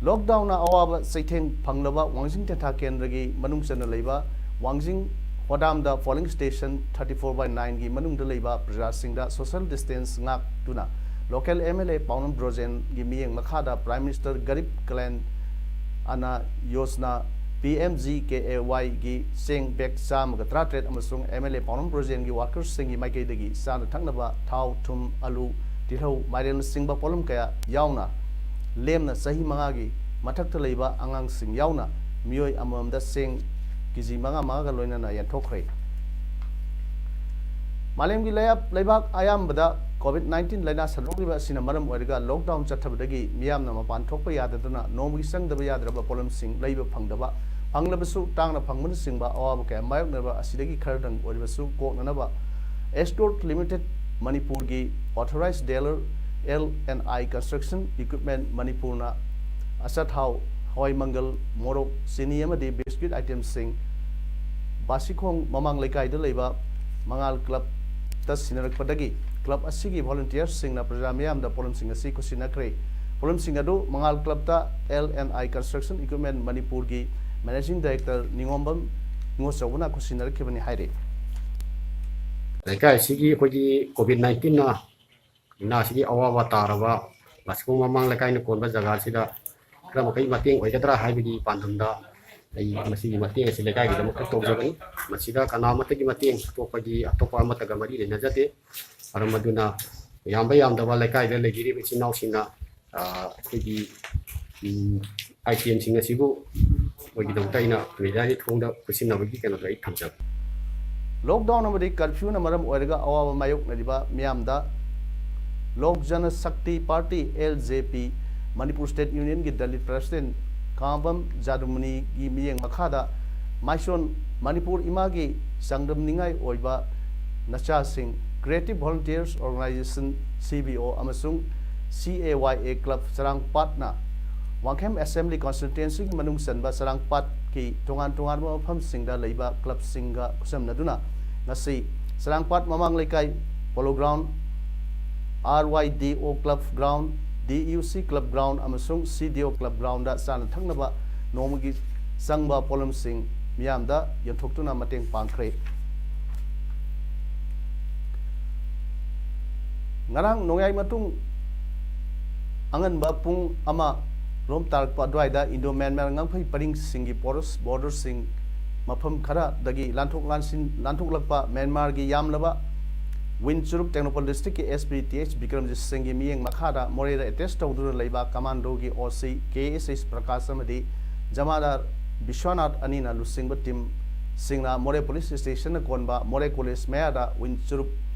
Lockdownꯅ ꯑꯋꯥꯕ ꯆꯩꯊꯦꯡ ꯐꯪꯂꯕ ꯋꯥꯡꯖꯤꯡ ꯇꯦꯟꯊꯥ ꯀꯦꯟꯗ꯭ꯔꯒꯤ ꯃꯅꯨꯡ ꯆꯟꯅ ꯂꯩꯕ ꯋꯥꯡꯖꯤꯡ ꯍꯣꯗꯥꯝꯗ polling station thirty four by nineꯒꯤ ꯃꯅꯨꯡꯗ ꯂꯩꯕ ꯄ꯭ꯔꯖꯥꯁꯤꯡꯗ social distance ꯉꯥꯛꯇꯨꯅ Local M L A ꯄꯥꯎꯅꯝ ꯕ꯭ꯔꯣꯖꯦꯟꯒꯤ ꯃꯤꯠꯌꯦꯡ ꯃꯈꯥꯗ Prime Minister Garib Kalyan Anna Yojana, P M G K A Y ꯒꯤ ꯆꯦꯡ bag ꯆꯥꯝꯃꯒ ꯇꯔꯥꯇꯔꯦꯠ ꯑꯃꯁꯨꯡ M L A ꯄꯥꯎꯅꯝ ꯕ꯭ꯔꯣꯖꯦꯟꯒꯤ workersꯁꯤꯡꯒꯤ ꯃꯥꯏꯀꯩꯗꯒꯤ ꯆꯥꯅ ꯊꯛꯅꯕ ꯊꯥꯎ, ꯊꯨꯝ, ꯑꯂꯨ, ꯇꯤꯜꯍꯧ, ꯃꯥꯏꯔꯦꯜꯅꯆꯤꯡꯕ ꯄꯣꯠꯂꯝ ꯀꯌꯥ ꯌꯥꯎꯅ ꯂꯦꯝꯅ ꯆꯍꯤ ꯃꯉꯥꯒꯤ ꯃꯊꯛꯇ ꯂꯩꯕ ꯑꯉꯥꯡꯁꯤꯡ ꯌꯥꯎꯅ ꯃꯤꯑꯣꯏ ꯑꯃꯃꯝꯗ ꯆꯦꯡ K G ꯃꯉꯥ ꯃꯉꯥꯒ ꯂꯣꯏꯅꯅ ꯌꯦꯟꯊꯣꯛꯈ꯭ꯔꯦ꯫ ꯃꯥꯂꯦꯝꯒꯤ ꯂꯩꯕꯥꯛ ꯑꯌꯥꯝꯕꯗ COVID nineteen ꯂꯥꯏꯅꯥ ꯁꯟꯗꯣꯛꯂꯤꯕ ꯑꯁꯤꯅ ꯃꯔꯝ ꯑꯣꯏꯔꯒ lockdown ꯆꯠꯊꯕꯗꯒꯤ ꯃꯤꯌꯥꯝꯅ ꯃꯄꯥꯟ ꯊꯣꯛꯄ ꯌꯥꯗꯗꯨꯅ ꯅꯣꯡꯃꯒꯤ ꯆꯪꯗꯕ ꯌꯥꯗ꯭ꯔꯕ ꯄꯣꯠꯂꯝꯁꯤꯡ ꯂꯩꯕ ꯐꯪꯗꯕ, ꯐꯪꯂꯕꯁꯨ ꯇꯥꯡꯅ ꯐꯪꯕꯅꯆꯤꯡꯕ ꯑꯋꯥꯕ ꯀꯌꯥ ꯃꯥꯌꯣꯛꯅꯔꯕ ꯑꯁꯤꯗꯒꯤ ꯈꯔꯗꯪ ꯑꯣꯏꯔꯕꯁꯨ ꯀꯣꯛꯅꯅꯕ Ascot Limited ꯃꯅꯤꯄꯨꯔꯒꯤ authorized dealer L and I Construction Equipment ꯃꯅꯤꯄꯨꯔꯅ ꯑꯆꯥꯊꯥꯎ, ꯍꯋꯥꯏ ꯃꯪꯒꯜ, ꯃꯣꯔꯣꯛ, ꯆꯤꯅꯤ ꯑꯃꯗꯤ biscuit itemꯁꯤꯡ ꯕꯥꯁꯤꯈꯣꯡ ꯃꯃꯥꯡ ꯂꯩꯀꯥꯏꯗ ꯂꯩꯕ ꯃꯉꯥꯜ clubꯇ ꯁꯤꯟꯅꯔꯛꯄꯗꯒꯤ club ꯑꯁꯤꯒꯤ volunteersꯁꯤꯡꯅ ꯄ꯭ꯔꯖꯥ ꯃꯤꯌꯥꯝꯗ ꯄꯣꯠꯂꯝꯁꯤꯡ ꯑꯁꯤ ꯈꯨꯠꯁꯤꯟꯅꯈ꯭ꯔꯦ꯫ ꯄꯣꯠꯂꯝꯁꯤꯡ ꯑꯗꯨ ꯃꯉꯥꯜ clubꯇ L and I Construction Equipment ꯃꯅꯤꯄꯨꯔꯒꯤ managing director ꯅꯤꯉꯣꯝꯕꯝ ꯅꯤꯉꯣꯜꯆꯧꯕꯅ ꯈꯨꯠꯁꯤꯟꯅꯔꯛꯈꯤꯕꯅꯤ ꯍꯥꯏꯔꯤ꯫ ꯂꯩꯀꯥꯏ ꯑꯁꯤꯒꯤ ꯑꯩꯈꯣꯏꯒꯤ COVID nineteenꯅ ꯂꯥꯏꯅꯥ ꯑꯁꯤꯒꯤ ꯑꯋꯥꯕ ꯇꯥꯔꯕ ꯕꯥꯁꯤꯈꯣꯡ ꯃꯃꯥꯡ ꯂꯩꯀꯥꯏꯅ ꯀꯣꯟꯕ ꯖꯒꯥꯁꯤꯗ ꯈꯔ ꯃꯈꯩ ꯃꯇꯦꯡ ꯑꯣꯏꯒꯗ꯭ꯔꯥ ꯍꯥꯏꯕꯒꯤ ꯄꯥꯟꯗꯝꯗ ꯑꯩ ꯃꯁꯤꯒꯤ ꯃꯇꯦꯡ ꯑꯁꯤ ꯂꯩꯀꯥꯏꯒꯤꯗꯃꯛꯇ ꯇꯧꯖꯕꯅꯤ꯫ ꯃꯁꯤꯗ ꯀꯅꯥꯃꯠꯇꯒꯤ ꯃꯇꯦꯡ ꯑꯇꯣꯞꯄꯒꯤ, ꯑꯇꯣꯞꯄ ꯑꯃꯠꯇꯒ ꯃꯔꯤ ꯂꯩꯅꯖꯗꯦ꯫ ꯃꯔꯝ ꯑꯗꯨꯅ ꯌꯥꯝꯕ ꯌꯥꯝꯗꯕ ꯂꯩꯀꯥꯏꯗ ꯂꯩꯕꯤꯔꯤꯕ ꯏꯆꯤꯟ ꯏꯅꯥꯎꯁꯤꯡꯅ, ꯑ, ꯑꯩꯈꯣꯏꯒꯤ, ꯎꯝ, itemꯁꯤꯡ ꯑꯁꯤꯕꯨ ꯑꯩꯈꯣꯏꯒꯤꯗꯃꯛꯇ ꯑꯩꯅ ꯃꯦꯗꯤꯌꯥꯒꯤ ꯊꯣꯡꯗ ꯄꯤꯁꯤꯟꯅꯕꯒꯤ ꯀꯩꯅꯣꯗꯣ ꯑꯩ ꯊꯝꯖꯕꯅꯤ꯫ Lockdown ꯑꯃꯗꯤ curfewꯅ ꯃꯔꯝ ꯑꯣꯏꯔꯒ ꯑꯋꯥꯕ ꯃꯥꯌꯣꯛꯅꯔꯤꯕ ꯃꯤꯌꯥꯝꯗ Lok Jana Shakti Party, L J P, Manipur State Unionꯒꯤ Dalit President Kangbam ꯖꯥꯗꯨꯃꯅꯤꯒꯤ ꯃꯤꯠꯌꯦꯡ ꯃꯈꯥꯗ ꯃꯥꯏꯁꯣꯟ ꯃꯅꯤꯄꯨꯔ ꯏꯃꯥꯒꯤ ꯆꯥꯡꯗꯝꯅꯤꯡꯉꯥꯏ ꯑꯣꯏꯕ ꯅꯆꯥꯁꯤꯡ, Creative Volunteers Organization, C V O, ꯑꯃꯁꯨꯡ C A Y A Club ꯆꯔꯥꯡꯄꯥꯠꯅ Wangkhem Assembly Constituencyꯒꯤ ꯃꯅꯨꯡ ꯆꯟꯕ ꯆꯔꯥꯡꯄꯥꯠꯀꯤ ꯇꯣꯉꯥꯟ ꯇꯣꯉꯥꯟꯕ ꯃꯐꯝꯁꯤꯡꯗ ꯂꯩꯕ clubꯁꯤꯡꯒ ꯈꯨꯠꯁꯝꯅꯗꯨꯅ ꯉꯁꯤ ꯆꯔꯥꯡꯄꯥꯠ ꯃꯃꯥꯡ ꯂꯩꯀꯥꯏ Polo Ground, R Y D O Club Ground, D U C Club Ground ꯑꯃꯁꯨꯡ C D O Club Groundꯗ ꯆꯥꯅ ꯊꯛꯅꯕ ꯅꯣꯡꯃꯒꯤ ꯆꯪꯕ ꯄꯣꯠꯂꯝꯁꯤꯡ ꯃꯤꯌꯥꯝꯗ ꯌꯦꯟꯊꯣꯛꯇꯨꯅ ꯃꯇꯦꯡ ꯄꯥꯡꯈ꯭ꯔꯦ꯫ ꯉꯔꯥꯡ ꯅꯣꯡꯌꯥꯏ ꯃꯇꯨꯡ ꯑꯉꯟꯕ ꯄꯨꯡ ꯑꯃ ꯔꯣꯝ ꯇꯥꯔꯛꯄ ꯑꯗꯨꯋꯥꯏꯗ ꯏꯟꯗꯣ ꯃ꯭ꯌꯥꯟꯃꯥꯔ ꯉꯝꯈꯩ ꯄꯔꯤꯡꯁꯤꯡꯒꯤ ꯄꯣꯔꯁ ꯕꯣꯔꯗꯔꯁꯤꯡ ꯃꯐꯝ ꯈꯔꯗꯒꯤ ꯂꯥꯟꯊꯣꯛ ꯂꯥꯟꯁꯤꯟ ꯂꯥꯟꯊꯣꯛꯂꯛꯄ ꯃ꯭ꯌꯥꯟꯃꯥꯔꯒꯤ ꯌꯥꯝꯂꯕ ꯋꯤꯟ ꯆꯨꯔꯨꯞ ꯇꯦꯡꯅꯧꯄꯜ ꯗꯤꯁꯇ꯭ꯔꯤꯛꯀꯤ ꯑꯦꯁ ꯄꯤ ꯇꯤ ꯑꯩꯆ ꯕꯤꯀ꯭ꯔꯝꯖꯤꯠ ꯁꯤꯡꯒꯤ ꯃꯤꯠꯌꯦꯡ ꯃꯈꯥꯗ ꯃꯣꯔꯦꯗ ꯑꯦꯇꯦꯁ ꯇꯧꯗꯨꯅ ꯂꯩꯕ ꯀꯃꯥꯟꯗꯣꯒꯤ ꯑꯣ ꯁꯤ ꯀꯦ ꯑꯦꯁ ꯑꯦꯁ ꯄ꯭ꯔꯀꯥꯁ ꯑꯃꯗꯤ ꯖꯃꯥꯗꯥꯔ ꯕꯤꯁ꯭ꯋꯥꯅꯥꯊ ꯑꯅꯤꯅ ꯂꯨꯆꯤꯡꯕ ꯇꯤꯝꯁꯤꯡꯅ ꯃꯣꯔꯦ ꯄꯨꯂꯤꯁ ꯁ꯭ꯇꯦꯁꯟꯅ ꯀꯣꯟꯕ ꯃꯣꯔꯦ ꯀꯣꯂꯦꯖ ꯃꯌꯥꯗ ꯋꯤꯟ ꯆꯨꯔꯨꯞ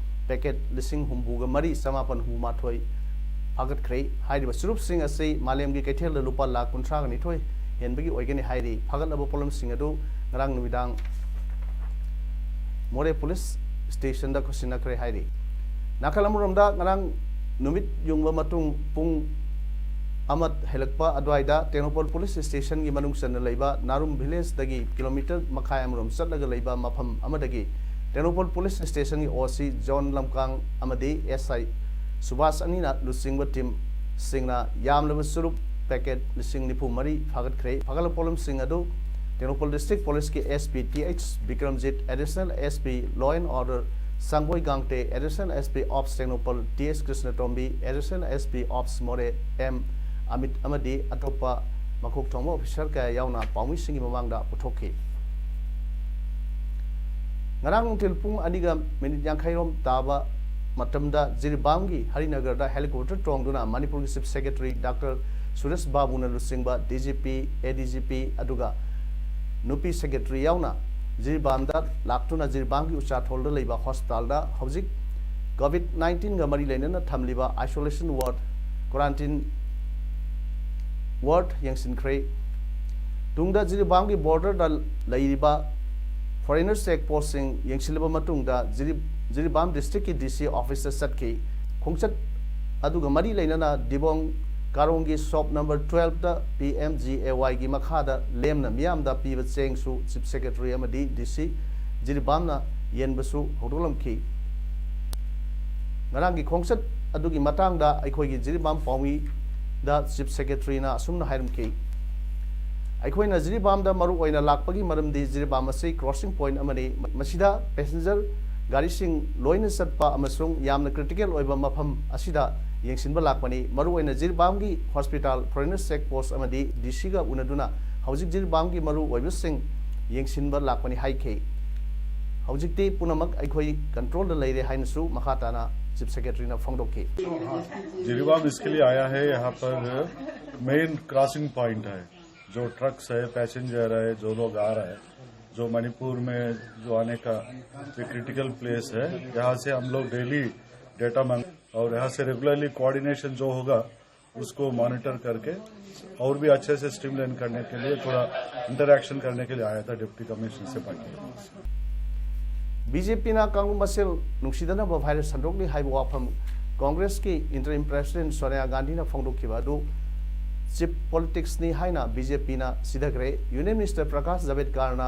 ꯄꯦꯀꯦꯠ ꯂꯤꯁꯤꯡ ꯍꯨꯝꯐꯨꯒ ꯃꯔꯤ ꯆꯃꯥꯄꯟ ꯍꯨꯝꯐꯨ ꯃꯥꯊꯣꯏ ꯐꯥꯒꯠꯈ꯭ꯔꯦ꯫ ꯍꯥꯏꯔꯤꯕ ꯆꯨꯔꯨꯞꯁꯤꯡ ꯑꯁꯤ ꯃꯥꯂꯦꯝꯒꯤ ꯀꯩꯊꯦꯜꯗ ꯂꯨꯄꯥ ꯂꯥꯈ ꯀꯨꯟꯊ꯭ꯔꯥꯒ ꯅꯤꯊꯣꯏ ꯍꯦꯟꯕꯒꯤ ꯑꯣꯏꯒꯅꯤ ꯍꯥꯏꯔꯤ꯫ ꯐꯥꯒꯠꯂꯕ ꯄꯣꯠꯂꯝꯁꯤꯡ ꯑꯗꯨ ꯉꯔꯥꯡ ꯅꯨꯃꯤꯗꯥꯡ ꯃꯣꯔꯦ ꯄꯨꯂꯤꯁ ꯁ꯭ꯇꯦꯁꯟꯗ ꯈꯨꯠꯁꯤꯟꯅꯈ꯭ꯔꯦ ꯍꯥꯏꯔꯤ꯫ ꯅꯥꯀꯜ ꯑꯃꯔꯣꯝꯗ ꯉꯔꯥꯡ ꯅꯨꯃꯤꯠ ꯌꯨꯡꯕ ꯃꯇꯨꯡ ꯄꯨꯡ ꯑꯃ ꯍꯦꯜꯂꯛꯄ ꯑꯗꯨꯋꯥꯏꯗ ꯇꯦꯡꯅꯧꯄꯜ ꯄꯨꯂꯤꯁ ꯁ꯭ꯇꯦꯁꯟꯒꯤ ꯃꯅꯨꯡ ꯆꯟꯅ ꯂꯩꯕ ꯅꯥꯔꯨꯝ ꯚꯤꯂꯦꯖꯇꯒꯤ ꯀꯤꯂꯣꯃꯤꯇꯔ ꯃꯈꯥꯏ ꯑꯃꯔꯣꯝ ꯆꯠꯂꯒ ꯂꯩꯕ ꯃꯐꯝ ꯑꯃꯗꯒꯤ ꯇꯦꯡꯅꯧꯄꯜ ꯄꯨꯂꯤꯁ ꯁ꯭ꯇꯦꯁꯟꯒꯤ ꯑꯣ ꯁꯤ ꯖꯣꯟ ꯂꯝꯀꯥꯡ ꯑꯃꯗꯤ ꯑꯦꯁ ꯑꯥꯏ ꯁꯨꯕꯥꯁ ꯑꯅꯤꯅ ꯂꯨꯆꯤꯡꯕ ꯇꯤꯝꯁꯤꯡꯅ ꯌꯥꯝꯂꯕ ꯆꯨꯔꯨꯞ ꯄꯦꯀꯦꯠ ꯂꯤꯁꯤꯡ ꯅꯤꯐꯨ ꯃꯔꯤ ꯐꯥꯒꯠꯈ꯭ꯔꯦ꯫ ꯐꯥꯒꯠꯂꯕ ꯄꯣꯠꯂꯝꯁꯤꯡ ꯑꯗꯨ ꯇꯦꯡꯅꯧꯄꯜ ꯗꯤꯁꯇ꯭ꯔꯤꯛ ꯄꯨꯂꯤꯁꯀꯤ S P T H Bikramjit, additional S P law and order ꯁꯪꯒꯣꯏ ꯒꯥꯡꯇꯦ, additional S P ops Tengnoupal T S Krishnatombi, additional S P ops Moreh M Amit ꯑꯃꯗꯤ ꯑꯇꯣꯞꯄ ꯃꯀꯣꯛ ꯊꯣꯡꯕ ꯑꯣꯐꯤꯁꯥꯔ ꯀꯌꯥ ꯌꯥꯎꯅ ꯄꯥꯎꯃꯤꯁꯤꯡꯒꯤ ꯃꯃꯥꯡꯗ ꯄꯨꯊꯣꯛꯈꯤ꯫ ꯉꯔꯥꯡ ꯅꯨꯡꯊꯤꯜ ꯄꯨꯡ ꯑꯅꯤꯒ ꯃꯤꯅꯤꯠ ꯌꯥꯡꯈꯩꯔꯣꯝ ꯇꯥꯕ ꯃꯇꯝꯗ ꯖꯤꯔꯤꯕꯥꯝꯒꯤ ꯍꯔꯤꯅꯒꯔꯗ ꯍꯦꯂꯤꯀꯣꯞꯇꯔ ꯇꯣꯡꯗꯨꯅ ꯃꯅꯤꯄꯨꯔꯒꯤ ꯆꯤꯐ ꯁꯦꯀ꯭ꯔꯦꯇꯔꯤ ꯗꯥꯛꯇꯔ ꯁꯨꯔꯦꯁ ꯕꯥꯕꯨꯅ ꯂꯨꯆꯤꯡꯕ ꯗꯤ ꯖꯤ ꯄꯤ, ꯑꯦ ꯗꯤ ꯖꯤ ꯄꯤ, ꯑꯗꯨꯒ ꯅꯨꯄꯤ ꯁꯦꯀ꯭ꯔꯦꯇꯔꯤ ꯌꯥꯎꯅ ꯖꯤꯔꯤꯕꯥꯝꯗ ꯂꯥꯛꯇꯨꯅ ꯖꯤꯔꯤꯕꯥꯝꯒꯤ ꯎꯆꯥꯊꯣꯜꯗ ꯂꯩꯕ ꯍꯣꯁꯄꯤꯇꯥꯜꯗ ꯍꯧꯖꯤꯛ ꯀꯣꯚꯤꯗ ꯅꯥꯏꯟꯇꯤꯟꯒ ꯃꯔꯤ ꯂꯩꯅꯅ ꯊꯝꯂꯤꯕ ꯑꯥꯏꯁꯣꯂꯦꯁꯟ ꯋꯥꯔꯗ, ꯀ꯭ꯋꯥꯔꯦꯟꯇꯤꯟ ꯋꯥꯔꯗ ꯌꯦꯡꯁꯤꯟꯈ꯭ꯔꯦ꯫ ꯇꯨꯡꯗ ꯖꯤꯔꯤꯕꯥꯝꯒꯤ ꯕꯣꯔꯗꯔꯗ ꯂꯩꯔꯤꯕ ꯐꯣꯔꯦꯅꯔ ꯆꯦꯛ ꯄꯣꯁꯁꯤꯡ ꯌꯦꯡꯁꯤꯜꯂꯕ ꯃꯇꯨꯡꯗ ꯖꯤꯔꯤ-, ꯖꯤꯔꯤꯕꯥꯝ ꯗꯤꯁꯇ꯭ꯔꯤꯛꯀꯤ ꯗꯤ ꯁꯤ ꯑꯣꯐꯤꯁꯇ ꯆꯠꯈꯤ꯫ ꯈꯣꯡꯆꯠ ꯑꯗꯨꯒ ꯃꯔꯤ ꯂꯩꯅꯅ ꯗꯤꯕꯣꯡ ꯀꯥꯔꯣꯡꯒꯤ ꯁꯣꯞ ꯅꯝꯕꯔ ꯇꯨꯋꯦꯜꯐꯇ ꯄꯤ ꯑꯦꯝ ꯖꯤ ꯑꯦ ꯋꯥꯏꯒꯤ ꯃꯈꯥꯗ ꯂꯦꯝꯅ ꯃꯤꯌꯥꯝꯗ ꯄꯤꯕ ꯆꯦꯡꯁꯨ ꯆꯤꯐ ꯁꯦꯀ꯭ꯔꯦꯇꯔꯤ ꯑꯃꯗꯤ ꯗꯤ ꯁꯤ ꯖꯤꯔꯤꯕꯥꯝꯅ ꯌꯦꯟꯕꯁꯨ ꯍꯧꯗꯣꯛꯂꯝꯈꯤ꯫ ꯉꯔꯥꯡꯒꯤ ꯈꯣꯡꯆꯠ ꯑꯗꯨꯒꯤ ꯃꯇꯥꯡꯗ ꯑꯩꯈꯣꯏꯒꯤ ꯖꯤꯔꯤꯕꯥꯝ ꯄꯥꯎꯃꯤꯗ ꯆꯤꯐ ꯁꯦꯀ꯭ꯔꯦꯇꯔꯤꯅ ꯑꯁꯨꯝꯅ ꯍꯥꯏꯔꯝꯈꯤ, ꯑꯩꯈꯣꯏꯅ ꯖꯤꯔꯤꯕꯥꯝꯗ ꯃꯔꯨ ꯑꯣꯏꯅ ꯂꯥꯛꯄꯒꯤ ꯃꯔꯝꯗꯤ ꯖꯤꯔꯤꯕꯥꯝ ꯑꯁꯤ ꯀ꯭ꯔꯣꯁꯤꯡ ꯄꯣꯏꯟꯠ ꯑꯃꯅꯤ꯫ ꯃꯁꯤꯗ ꯄꯦꯁꯦꯟꯖꯔ ꯒꯥꯔꯤꯁꯤꯡ ꯂꯣꯏꯅ ꯆꯠꯄ ꯑꯃꯁꯨꯡ ꯌꯥꯝꯅ ꯀ꯭ꯔꯤꯇꯤꯀꯦꯜ ꯑꯣꯏꯕ ꯃꯐꯝ ꯑꯁꯤꯗ ꯌꯦꯡꯁꯤꯟꯕ ꯂꯥꯛꯄꯅꯤ꯫ ꯃꯔꯨꯑꯣꯏꯅ ꯖꯤꯔꯤꯕꯥꯝꯒꯤ ꯍꯣꯁꯄꯤꯇꯥꯜ, ꯐꯣꯔꯦꯅꯔ ꯆꯦꯛ ꯄꯣꯁ꯭ꯠ ꯑꯃꯗꯤ ꯗꯤ ꯁꯤꯒ ꯎꯅꯗꯨꯅ ꯍꯧꯖꯤꯛ ꯖꯤꯔꯤꯕꯥꯝꯒꯤ ꯃꯔꯨ ꯑꯣꯏꯕꯁꯤꯡ ꯌꯦꯡꯁꯤꯟꯕ ꯂꯥꯛꯄꯅꯤ ꯍꯥꯏꯈꯤ꯫ ꯍꯧꯖꯤꯛꯇꯤ ꯄꯨꯝꯅꯃꯛ ꯑꯩꯈꯣꯏ ꯀꯟꯇ꯭ꯔꯣꯜꯗ ꯂꯩꯔꯦ ꯍꯥꯏꯅꯁꯨ ꯃꯈꯥ ꯇꯥꯅ ꯆꯤꯐ ꯁꯦꯀ꯭ꯔꯦꯇꯔꯤꯅ ꯐꯣꯡꯗꯣꯛꯈꯤ꯫ जिरीबाम इसके लिए आया है, यहाँ पर मेन क्रॉसिंग पॉइंट है, जो ट्रक्स है, पैसेंजर है, जो लोग आ रहे हैं, जो मणिपुर में जो आने का ये क्रिटिकल प्लेस है, यहाँ से हम लोग डेली डेटा मांग और यहाँ से रेगुलरली कोऑर्डिनेशन जो होगा उसको मॉनिटर करके और भी अच्छे से स्ट्रीमलाइन करने के लिए थोड़ा इंटरैक्शन करने के लिए आया था डिप्टी कमिश्नर से बात। ꯕꯤ ꯖꯦ ꯄꯤꯅ ꯀꯥꯡꯂꯨꯞ ꯃꯁꯦꯜ ꯅꯨꯡꯁꯤꯗꯅꯕ ꯚꯥꯏꯔꯁ ꯁꯟꯗꯣꯛꯂꯤ ꯍꯥꯏꯕ ꯋꯥꯐꯝ ꯀꯣꯡꯒ꯭ꯔꯦꯁꯀꯤ ꯏꯟꯇꯔꯤꯝ ꯄ꯭ꯔꯦꯁꯤꯗꯦꯟꯠ ꯁꯣꯅꯤꯌꯥ ꯒꯥꯟꯙꯤꯅ ꯐꯣꯡꯗꯣꯛꯈꯤꯕ ꯑꯗꯨ ꯆꯤꯞ ꯄꯣꯂꯤꯇꯤꯛꯁꯅꯤ ꯍꯥꯏꯅ ꯕꯤ ꯖꯦ ꯄꯤꯅ ꯁꯤꯊꯈ꯭ꯔꯦ꯫ ꯌꯨꯅꯤꯌꯟ ꯃꯤꯅꯤꯁꯇꯔ ꯄ꯭ꯔꯀꯥꯁ ꯖꯥꯚꯦꯗꯀꯥꯔꯅ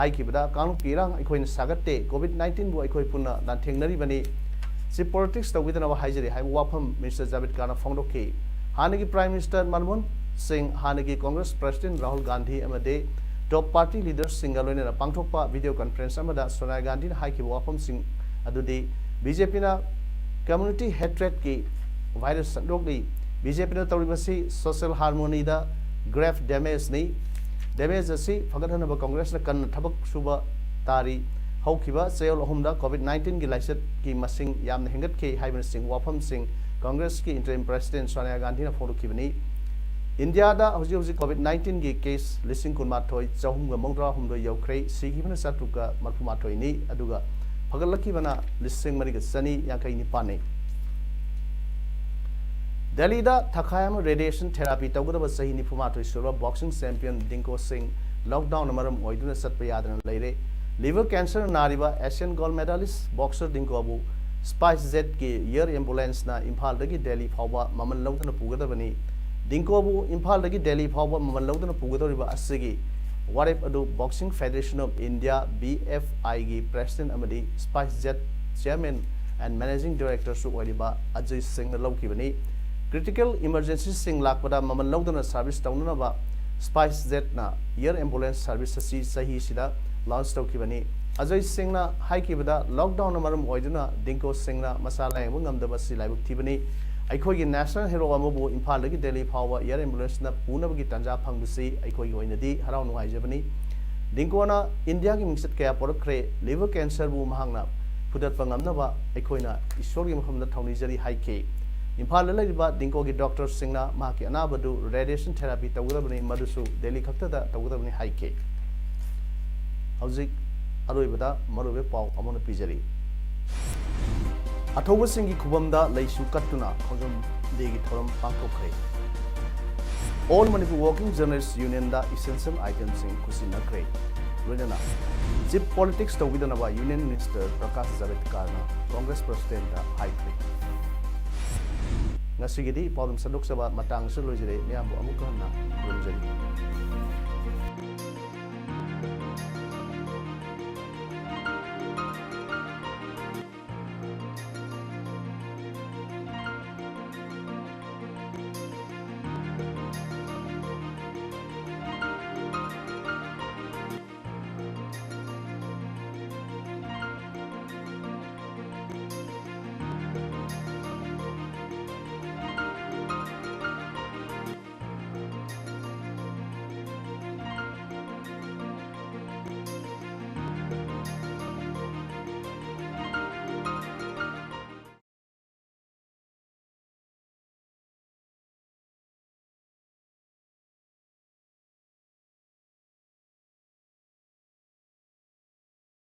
ꯍꯥꯏꯈꯤꯕꯗ, ꯀꯥꯡꯂꯨꯞꯀꯤ ꯏꯔꯥꯡ ꯑꯩꯈꯣꯏꯅ ꯁꯥꯒꯠꯇꯦ, ꯀꯣꯚꯤꯗ ꯅꯥꯏꯟꯇꯤꯟꯕꯨ ꯑꯩꯈꯣꯏ ꯄꯨꯟꯅ ꯂꯥꯟꯊꯦꯡꯅꯔꯤꯕꯅꯤ꯫ ꯆꯤꯞ ꯄꯣꯂꯤꯇꯤꯛꯁ ꯇꯧꯕꯤꯗꯅꯕ ꯍꯥꯏꯖꯔꯤ ꯍꯥꯏꯕ ꯋꯥꯐꯝ ꯃꯤꯅꯤꯁꯇꯔ ꯖꯥꯚꯦꯗꯀꯥꯔꯅ ꯐꯣꯡꯗꯣꯛꯈꯤ꯫ ꯍꯥꯟꯅꯒꯤ ꯄ꯭ꯔꯥꯏꯝ ꯃꯤꯅꯤꯁꯇꯔ ꯃꯟꯃꯣꯍꯟ ꯁꯤꯡ, ꯍꯥꯟꯅꯒꯤ ꯀꯣꯡꯒ꯭ꯔꯦꯁ ꯄ꯭ꯔꯦꯁꯤꯗꯦꯟꯠ ꯔꯥꯍꯨꯜ ꯒꯥꯟꯙꯤ ꯑꯃꯗꯤ ꯇꯣꯞ ꯄꯥꯔꯇꯤ ꯂꯤꯗꯔꯁꯤꯡꯒ ꯂꯣꯏꯅꯅ ꯄꯥꯡꯊꯣꯛꯄ ꯚꯤꯗꯤꯑꯣ ꯀꯟꯐꯔꯦꯟꯁ ꯑꯃꯗ ꯁꯣꯅꯤꯌꯥ ꯒꯥꯟꯙꯤꯅ ꯍꯥꯏꯈꯤꯕ ꯋꯥꯐꯝꯁꯤꯡ ꯑꯗꯨꯗꯤ ꯕꯤ ꯖꯦ ꯄꯤꯅ ꯀꯝꯃ꯭ꯌꯨꯅꯤꯇꯤ ꯍꯦꯇ꯭ꯔꯦꯗꯀꯤ ꯚꯥꯏꯔꯁ ꯁꯟꯗꯣꯛꯂꯤ꯫ ꯕꯤ ꯖꯦ ꯄꯤꯅ ꯇꯧꯔꯤꯕꯁꯤ ꯁꯣꯁꯤꯌꯦꯜ ꯍꯥꯔꯃꯣꯅꯤꯗ ꯒ꯭ꯔꯦꯚ ꯗꯦꯃꯦꯖꯅꯤ꯫ ꯗꯦꯃꯦꯖ ꯑꯁꯤ ꯐꯒꯠꯍꯟꯅꯕ ꯀꯣꯡꯒ꯭ꯔꯦꯁꯅ ꯀꯟꯅ ꯊꯕꯛ ꯁꯨꯕ ꯇꯥꯔꯤ꯫ ꯍꯧꯈꯤꯕ ꯆꯌꯣꯜ ꯑꯍꯨꯝꯗ ꯀꯣꯚꯤꯗ ꯅꯥꯏꯟꯇꯤꯟꯒꯤ ꯂꯥꯏꯆꯠꯀꯤ ꯃꯁꯤꯡ ꯌꯥꯝꯅ ꯍꯦꯟꯒꯠꯈꯤ ꯍꯥꯏꯕꯅꯆꯤꯡꯕ ꯋꯥꯐꯝꯁꯤꯡ ꯀꯣꯡꯒ꯭ꯔꯦꯁꯀꯤ ꯏꯟꯇꯔꯤꯝ ꯄ꯭ꯔꯦꯁꯤꯗꯦꯟꯠ ꯁꯣꯅꯤꯌꯥ ꯒꯥꯟꯙꯤꯅ ꯐꯣꯡꯗꯣꯛꯈꯤꯕꯅꯤ꯫ ꯏꯟꯗꯤꯌꯥꯗ ꯍꯧꯖꯤꯛ ꯍꯧꯖꯤꯛ ꯀꯣꯚꯤꯗ ꯅꯥꯏꯟꯇꯤꯟꯒꯤ ꯀꯦꯁ ꯂꯤꯁꯤꯡ ꯀꯨꯟꯃꯥꯊꯣꯏ ꯆꯍꯨꯝꯒ ꯃꯧꯗ꯭ꯔꯥ ꯍꯨꯝꯗꯣꯏ ꯌꯧꯈ꯭ꯔꯦ, ꯁꯤꯈꯤꯕꯅ ꯆꯥꯇ꯭ꯔꯨꯛꯀ ꯃꯔꯤꯐꯨ ꯃꯥꯊꯣꯏꯅꯤ, ꯑꯗꯨꯒ ꯐꯒꯠꯂꯛꯈꯤꯕꯅ ꯂꯤꯁꯤꯡ ꯃꯔꯤꯒ ꯆꯅꯤ ꯌꯥꯡꯈꯩ ꯅꯤꯄꯥꯟꯅꯤ꯫ ꯗꯦꯜꯂꯤꯗ ꯊꯈꯥꯏ ꯑꯃ ꯔꯦꯗꯤꯌꯦꯁꯟ ꯊꯦꯔꯥꯄꯤ ꯇꯧꯒꯗꯕ ꯆꯍꯤ ꯅꯤꯐꯨ ꯃꯥꯊꯣꯏ ꯁꯨꯔꯕ ꯕꯣꯛꯁꯤꯡ ꯆꯦꯝꯄꯤꯌꯟ ꯗꯤꯡꯀꯣ ꯁꯤꯡ ꯂꯣꯛꯗꯥꯎꯟꯅ ꯃꯔꯝ ꯑꯣꯏꯗꯨꯅ ꯆꯠꯄ ꯌꯥꯗꯅ ꯂꯩꯔꯦ꯫ ꯂꯤꯚꯔ ꯀꯦꯟꯁꯔ ꯅꯥꯔꯤꯕ ꯑꯦꯁꯤꯌꯥꯟ ꯒꯣꯜꯗ ꯃꯦꯗꯥꯂꯤꯁ꯭ꯠ ꯕꯣꯛꯁꯔ ꯗꯤꯡꯀꯣꯕꯨ ꯁ꯭ꯄꯥꯏꯁ ꯖꯦꯠꯀꯤ ꯑꯦꯌꯔ ꯑꯦꯝꯕꯨꯂꯦꯟꯁꯅ ꯏꯝꯐꯥꯜꯗꯒꯤ ꯗꯦꯜꯂꯤ ꯐꯥꯎꯕ ꯃꯃꯜ ꯂꯧꯗꯨꯅ ꯄꯨꯒꯗꯕꯅꯤ꯫ ꯗꯤꯡꯀꯣꯕꯨ ꯏꯝꯐꯥꯜꯗꯒꯤ ꯗꯦꯜꯂꯤ ꯐꯥꯎꯕ ꯃꯃꯜ ꯂꯧꯗꯨꯅ ꯄꯨꯒꯗꯧꯔꯤꯕ ꯑꯁꯤꯒꯤ ꯋꯥꯔꯦꯞ ꯑꯗꯨ boxing federation of India, B F ꯑꯥꯏꯒꯤ ꯄ꯭ꯔꯦꯁꯤꯗꯦꯟꯠ ꯑꯃꯗꯤ ꯁ꯭ꯄꯥꯏꯁ ꯖꯦꯠ ꯆꯦꯌꯔꯃꯦꯟ ꯑꯦꯟ ꯃꯦꯅꯦꯖꯤꯡ ꯗꯥꯏꯔꯦꯛꯇꯔꯁꯨ ꯑꯣꯏꯔꯤꯕ ꯑꯖꯌ ꯁꯤꯡꯅ ꯂꯧꯈꯤꯕꯅꯤ꯫ ꯀ꯭ꯔꯤꯇꯤꯀꯦꯜ ꯏꯃꯔꯖꯦꯟꯁꯤꯁꯤꯡ ꯂꯥꯛꯄꯗ ꯃꯃꯜ ꯂꯧꯗꯅ ꯁꯔꯚꯤꯁ ꯇꯧꯅꯅꯕ ꯁ꯭ꯄꯥꯏꯁ ꯖꯦꯠꯅ ꯑꯦꯌꯔ ꯑꯦꯝꯕꯨꯂꯦꯟꯁ ꯁꯔꯚꯤꯁ ꯑꯁꯤ ꯆꯍꯤꯁꯤꯗ ꯂꯣꯟꯆ ꯇꯧꯈꯤꯕꯅꯤ꯫ ꯑꯖꯌ ꯁꯤꯡꯅ ꯍꯥꯏꯈꯤꯕꯗ, ꯂꯣꯛꯗꯥꯎꯟꯅ ꯃꯔꯝ ꯑꯣꯏꯗꯨꯅ ꯗꯤꯡꯀꯣ ꯁꯤꯡꯅ ꯃꯁꯥ ꯂꯥꯌꯦꯡꯕ ꯉꯝꯗꯕ ꯑꯁꯤ ꯂꯥꯏꯕꯛ ꯊꯤꯕꯅꯤ꯫ ꯑꯩꯈꯣꯏꯒꯤ ꯅꯦꯁꯅꯦꯜ ꯍꯦꯔꯣ ꯑꯃꯕꯨ ꯏꯝꯐꯥꯜꯗꯒꯤ ꯗꯦꯜꯂꯤ ꯐꯥꯎꯕ ꯑꯦꯌꯔ ꯑꯦꯝꯕꯨꯂꯦꯟꯁꯅ ꯄꯨꯅꯕꯒꯤ ꯇꯥꯟꯖꯥ ꯐꯪꯕꯁꯤ ꯑꯩꯈꯣꯏꯒꯤ ꯑꯣꯏꯅꯗꯤ ꯍꯔꯥꯎ ꯅꯨꯡꯉꯥꯏꯖꯕꯅꯤ꯫ ꯗꯤꯡꯀꯣꯅ ꯏꯟꯗꯤꯌꯥꯒꯤ ꯃꯤꯡꯆꯠ ꯀꯌꯥ ꯄꯨꯔꯛꯈ꯭ꯔꯦ꯫ ꯂꯤꯚꯔ ꯀꯦꯟꯁꯔꯕꯨ ꯃꯍꯥꯛꯅ ꯐꯨꯗꯠꯄ ꯉꯝꯅꯕ ꯑꯩꯈꯣꯏꯅ ꯏꯁꯣꯔꯒꯤ ꯃꯐꯝꯗ ꯊꯧꯅꯤꯖꯔꯤ ꯍꯥꯏꯈꯤ꯫ ꯏꯝꯐꯥꯜꯗ ꯂꯩꯔꯤꯕ ꯗꯤꯡꯀꯣꯒꯤ ꯗꯣꯛꯇꯔꯁꯤꯡꯅ ꯃꯍꯥꯛꯀꯤ ꯑꯅꯥꯕꯗꯨ ꯔꯦꯗꯤꯌꯦꯁꯟ ꯊꯦꯔꯥꯄꯤ ꯇꯧꯒꯗꯕꯅꯤ, ꯃꯗꯨꯁꯨ ꯗꯦꯜꯂꯤ ꯈꯛꯇꯗ ꯇꯧꯒꯗꯕꯅꯤ ꯍꯥꯏꯈꯤ꯫ ꯍꯧꯖꯤꯛ ꯑꯔꯣꯏꯕꯗ ꯃꯔꯨꯑꯣꯏꯕ ꯄꯥꯎ ꯑꯃꯅ ꯄꯤꯖꯔꯤ꯫ ꯑꯊꯧꯕꯁꯤꯡꯒꯤ ꯈꯨꯕꯝꯗ ꯂꯩꯁꯨ ꯀꯠꯇꯨꯅ ꯈꯣꯡꯖꯣꯝ ꯗꯦꯒꯤ ꯊꯧꯔꯝ ꯄꯥꯡꯊꯣꯛꯈ꯭ꯔꯦ꯫ All Manipur Working Journalists Unionꯗ essential itemꯁꯤꯡ ꯈꯨꯠꯁꯤꯟꯅꯈ꯭ꯔꯦ꯫ ꯂꯣꯏꯅꯅ ꯆꯤꯞ ꯄꯣꯂꯤꯇꯤꯛꯁ ꯇꯧꯕꯤꯗꯅꯕ ꯌꯨꯅꯤꯌꯟ ꯃꯤꯅꯤꯁꯇꯔ ꯄ꯭ꯔꯀꯥꯁ ꯖꯥꯚꯦꯗꯀꯥꯔꯅ ꯀꯣꯡꯒ꯭ꯔꯦꯁ ꯄ꯭ꯔꯁꯤꯗꯦꯟꯠꯇ ꯍꯥꯏꯈ꯭ꯔꯦ꯫ ꯉꯁꯤꯒꯤꯗꯤ ꯄꯥꯎꯗꯝ ꯁꯟꯗꯣꯛꯆꯕ ꯃꯇꯥꯡ ꯑꯁꯤꯗ ꯂꯣꯏꯖꯔꯦ꯫ ꯃꯌꯥꯝꯕꯨ ꯑꯃꯨꯛꯀ ꯍꯟꯅ ꯈꯨꯔꯨꯝꯖꯔꯤ꯫